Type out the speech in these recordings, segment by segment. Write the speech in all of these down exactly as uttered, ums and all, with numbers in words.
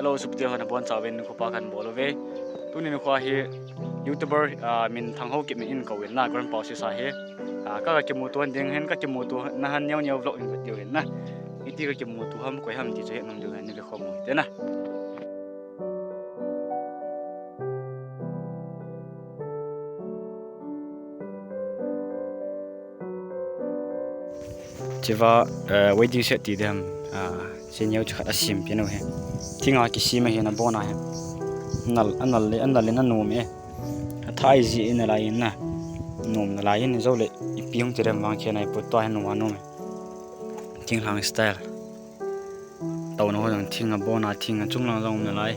Hello, sopite ho, nabonchauvin nikho pha khat bol uve. Tuni nikho hi YouTuber, ah, Minthang Haokip in kou in na, Grandpa Oasis a hi. Ah, ka, ka kimuto ding hin, ka kimuto na han neo neo vlog in vet diu hin na. Iti ka kimuto ham, koi ham ti chu het nom diu hin, ni ve khom u hite na. Chiva, eh, waiting shed ti ding ham, ah, senior chu khat asim pi nau hi. Thinga kisima hi na bona hi. Anal, anal le, anal le na nom e. Athai ji in alai in na. Nom nalai in jou le ipi hung ti dem vang khe na ipu tua hin nom a nom e. Thinglhang style. Touna ho jong thing abon a, thing achung lang jong um nalai.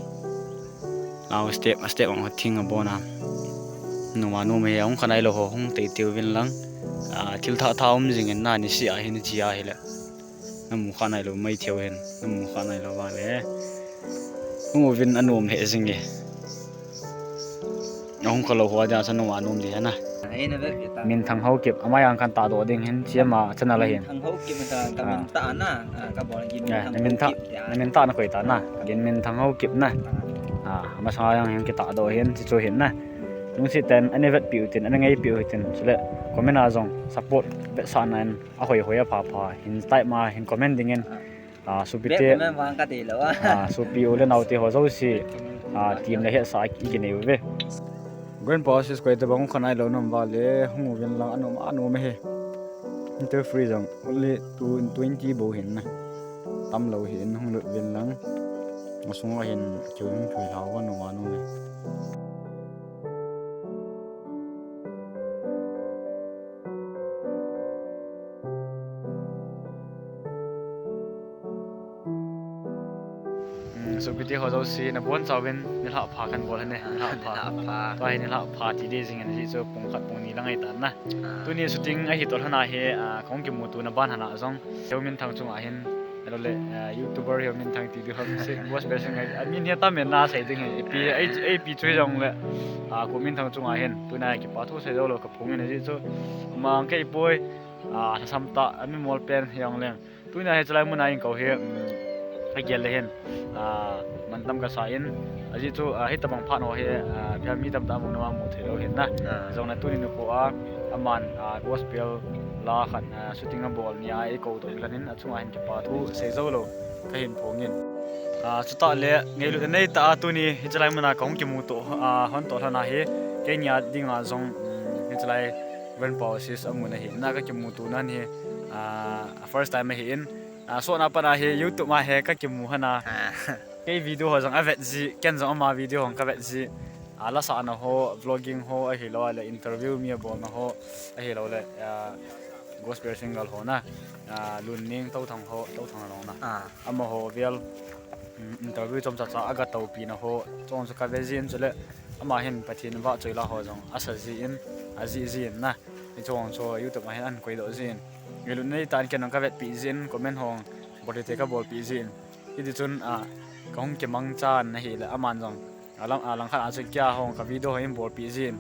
Lau step, a step jong thing abon a. Numa numa hi ahung kha nailou ho, hung teitei uvin lang. A, thil thah thah um jing in na, nisih a hin chi a hile. Namu kha nailou mai thei u hin, namu kha nailou vale. Hung uvin anom lheh jing e. Ahung kha lou ho dia chu numa nom di hina. Ei, na vet kit ta. Minthang Haokip, amai ang kan tahdoh ding hin, chiama channel a hin. Minthang Haokip ta, ka min ta na, ah, ka bol gin. Ya, Minthang na min ta, Haokip tia. Na min ta na koi ta na, gin Minthang Haokip na. Ah. Ah, amasa jong hin kitahdoh hin, chi chu hin na. Lungset tah in, ana vetpi u tin, ana ngaipi u hitin, chule comment a jong support vetsahna in, ahoi hoi apha pha hin type ma hin comment ding in. Ah. Ah, sopite. Bek men vang ka ti lou a. Ah, sopi u le naote ho jouse, ah, team le hetsah a i kinei uve. Grandpa Oasis koi tabang kha nailou nom vale, hung uvin lang anom, anom e. Inter free jong only two twenty bou hin na. Tamlou hin hung lut uvin lang. Asung a hin kiu hung kiu lhau va nom, anom e. Hmm, sopite ho jouse nabonchauvin nilhah pha kan bol hine, nilhah pha. Nilhah pha. Tua hi nilhah pha ti ding jing in, ajeh chu pung khat pung ni lang ahi tan na. Ah. Tuni shooting ahi toh lhon a hi, ah, kahung kimuto na ban hana jong. Heo Minthang chunga hin, hello le, ah, YouTuber Heo Minthang ti ding ham se, gospel singer. A min hi atam in na sei ding hi. Ipi, ei, ei ipi chu jong le, ah, Ko Minthang chunga hin. Tuna kipa thu sei jou lou ka phung in ajeh chu. Mang kei poi, ah, lhasam tah, ami mol pen hi jong leng. Tuna hi chulai muna in kou hi, um, agel le hin, ah, mantam kasa in, ajeh chu, ah, hitabang phat ho hi, ah, phia mi tamtah muna mu thei lou hin na. Ah. Jong na tuni nikho a, aman, ah, gospel la khat, ah, shooting abol ni a eikou doh lhon in, achunga hin kipa thu sei jou lou kahin phong in. Ah, chutah le, ngailut nei tah a tuni hi chulai muna kahung kimuto, ah, hon toh lhon a hi, keini a dinga jong, um, hi chulai Grandpa Oasis amun ahi, na ka kimuto nan hi, ah, first time ahi in, ah, sotna pat a hi YouTube ma hi ka kimu hana. Ah. Kei video ho jong avet ji, ken jong ama video ho ka vet ji. Ah, lasahna ho, vlogging ho, ahilou le interview mi abolna ho, ahilou le, ah, gospel singer ho na, ah, Lunning Touthang ho, Touthang Long na. Ah. Amaho vel, um, interview chomcha cha aga toupina ho, chong chu ka ve jin chule, ama hin Pathen vahchoila ho jong asa jin, ajih jin na. Hiche ho chu YouTube a hin ahin koidoh jin. Ngailut nei tah in ken jong ka vetpi jin, comment ho bol thei thei ka bolpi jin. Hiti chun, ah, kahung kimangchan ahile, aman jong, ah, lang, ah, langkhat a chu kei a ho ka video ho ahin bolpi jin.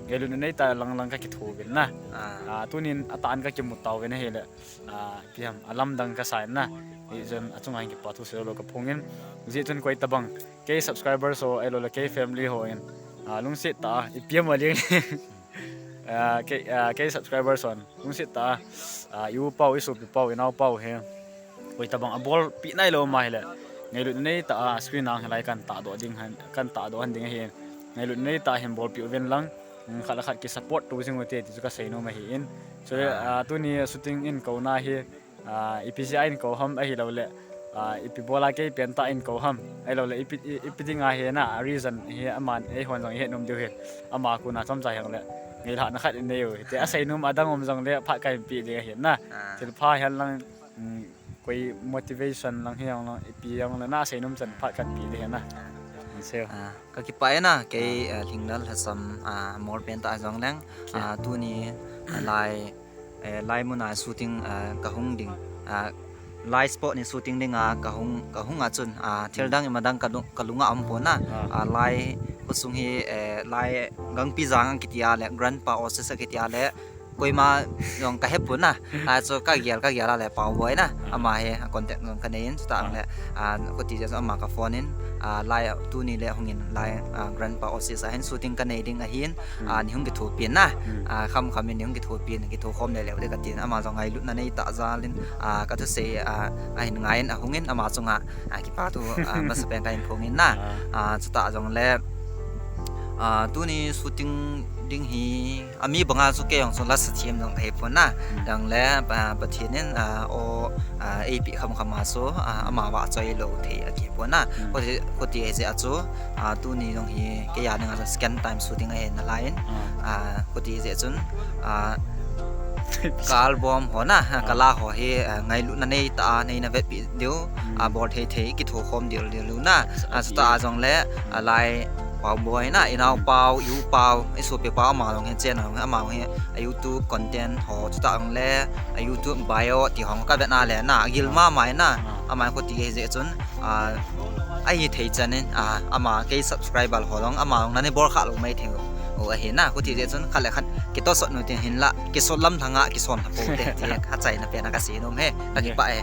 Ngailut nei tah lang lang ka kitho uvin na. Ah. Ah, tunin atah in ka kimu tauvin ahile, ah, ipi ham, alamdang kasa in na. Hijeh chun achunga hin kipa thu sei lou ka phong in. Hijeh chun koi tabang, kei subscribers ho, ahilou le kei family ho in, ah, lungset tah a, ipi ham aling. Ah, kei, ah, kei subscribers hon, lungset tah a, ah, i u pau, i sopi pau, i nao pau hi. Koi tabang abolpi nailou ma hile. Ngailut nei tah a, screen a hin lai kan tahdoh ding han, kan tahdoh han ding ahi. Ngailut nei tah a hin bolpi uvin lang, um, khat le khat ki support to jing ute ti chu ka seinom ahi in. So, ah, tuni shooting in kouna hi, ah, ipi jeh a in kou ham ahilou le, ah, ipi bol a kei pentah in kou ham ahilou le, ipi, i, ipi dinga hi na, a reason hi aman, eihon jong i het nom diu hin. Ama kona chomcha hi jong le, ngailhahna khat i nei u hite, aseinom adang um jong le, phat kahin pe ding ahi na. Ah. Thilpha hihen lang, um, koi motivation lang hi jong lang, ipi jong le, na seinom chan phat kahin pe ding ahi na. Ah. Ka kipah e na, kei, ah, lhinglel lhasam, ah, mol pentah jong leng, ah, tuni, ah, lai, eh, lai muna shooting, ah, ka hung ding, ah, lai spot ni shooting dinga ka hung, ka hung a chun, ah, thil dang ima dang ka lung, ka lunga um pon na, ah, lai khosung hi, eh, lai Gangpijang kiti a le, Grandpa Oasis kiti a le, Koima jong ka hepon na. A chu ka gel, ka gel a le Paoboi na. Ama hi, a contact jong ka nei in, chuta le, a, khuti jeh chu ama ka phone in, a, lai tuni le hung in lai, a, Grandpa Oasis a hin shooting ka nei ding ahin, a, nei hung kithopi in na. A, kham kham in nei hung kithopi in, kitho khom le leu ding ka tin, ama jong ngailutna nei tah jal in, a, ka thusei, a, ahin ngai in ahung in, ama chunga, a, kipa thu, a, masapen ka hin phong in na. A, chuta jong le, a, tuni shooting ding hi, a mi banga chu kei jong chu lasa thim jong ka hepon na. Jong le, a, Pathen in, a, o, a, eipeh kham kham a chu, a, ama va choi lou thei a kipon na. Khuti, khuti ahi jeh a chu, a, tuni jong hi kei a dinga chu second time shooting ahi nalai in. A, khuti ahi jeh chun, a, ka album ho na, ka la ho hi, a, ngailutna nei tah a, nei na vetpi diu, a, bol thei thei, kitho khom dil dil u na. A, chuta jong le, a, lai Paoboi na, i nao Pao, i u Pao, i sopi Pao, ama jong hi chen a, ama jong hi, a, YouTube content ho, chuta jong le, a, YouTube bio, ti ho ka vet na le na, a gil mama na, ama khuti ahi jeh chun, a, ahi thei chan in, a, ama kei subscriber ho jong, ama jong na nei bol kha lou mai thei u, ahi na, khuti jeh chun, khat le khat, kitosot nu tin hinla, kisot lam thanga, kison tha pou te, ti, achaina pen a ka sei nom e, ka kipah e.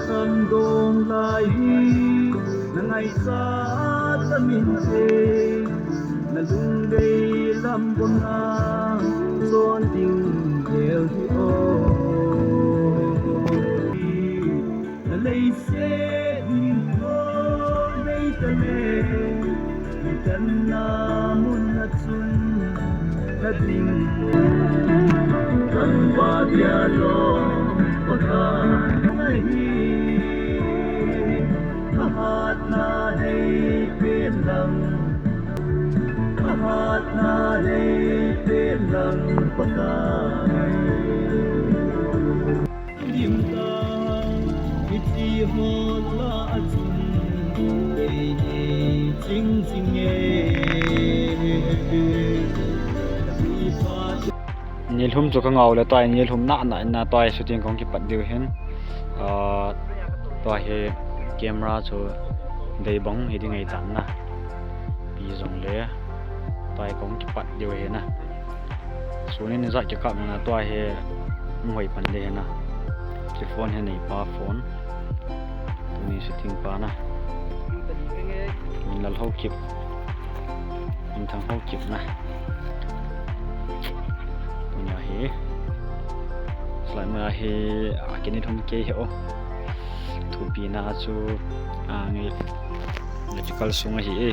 Khangdong lai hi na ngaisang ta min che, na lungdei lam banga chon ding gel hi o. Na leiset ning ko nei ta le, ni tan na mun na chun na ding. Kan va dia lo, Pakai hi, ka hatna nei pen lang, ka hatna nei pen lang, Pakai. Nilhum chu ka ngau le tua nilhum na na na tua shooting kong kipat diu hin. Ah, tua hi camera chu dei bang hi ding ngai tan na. Pi jong le tua kong kipat diu hin na. Sunin ijat kikap na tua hi hung hoi pan ding hi na. Ki phone hi neipa phone. Tuni shooting pa na. Min Lalhaokip. Min Thanghaokip na. Tuni a hi. Slide ma hi a kini thum kei hi o. Thupi na chu a ngai. Ngai kikal sung a hi e.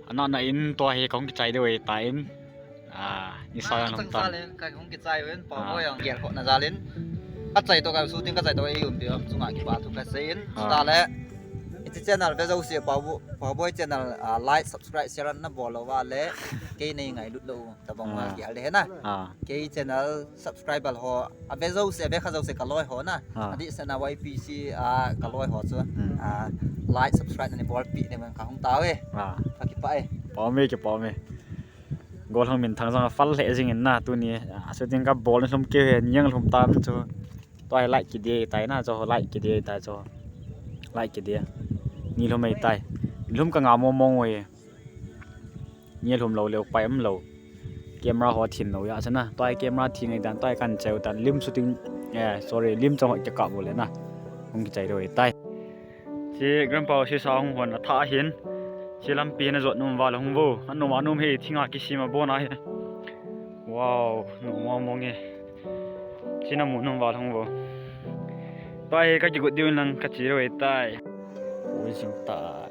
Ana na in tua hi kong kichai deu e ta in. Ah, ni sa lang ta. Ka kong kichai ven pa mo yang gel ko na jalin. Ka chai to ka shooting ka chai to e um pi am chunga kipa thu ka sei in. Ta le. Hiche channel ve jouse, Pau Bo-, Pau Boy channel, ah, like, subscribe, share na bol lou va le, kei nei ngailut lou, tabang ma Ah. kial de he na. Ah. Kei channel subscriber ho, a ve jouse, a ve kha jouse ka loi ho na. Ah. Adih sena Y P C, ah, ka loi ho chu. Hmm. Ah, like, subscribe na nei bolpi ding in ka hung tao e. Ah. Ka kipah e. Pau me, kipah me. Gollhang minthang jong a phal lheh jing in na tuni. Ah, shooting ka bol lum keu he, ni jong lum tan chu. Tua hi like kiti tai na, chu like kiti tai chu. Like kiti. Ni lum ei tai. Lum ka nga mong mong e. Ni lum lou leu pai um lou. Camera ho thin lou ya chu na. Tua hi camera thi ngai dan, tua hi kan cheu dan. Lim shooting, eh, sorry, lim chang ho kikap u le na. Hung kichai lou ei tai. Chi grandpa si sa hung hon a tha hin. Chi lampi na jot nom val hung vo. An nom a nom he thinga kisima bon a he. Wow, nom mong mong e. Chi na mu nom val hung vo. Tua hi ka kigot diu lang ka chi lou ei tai. Oi jing ta.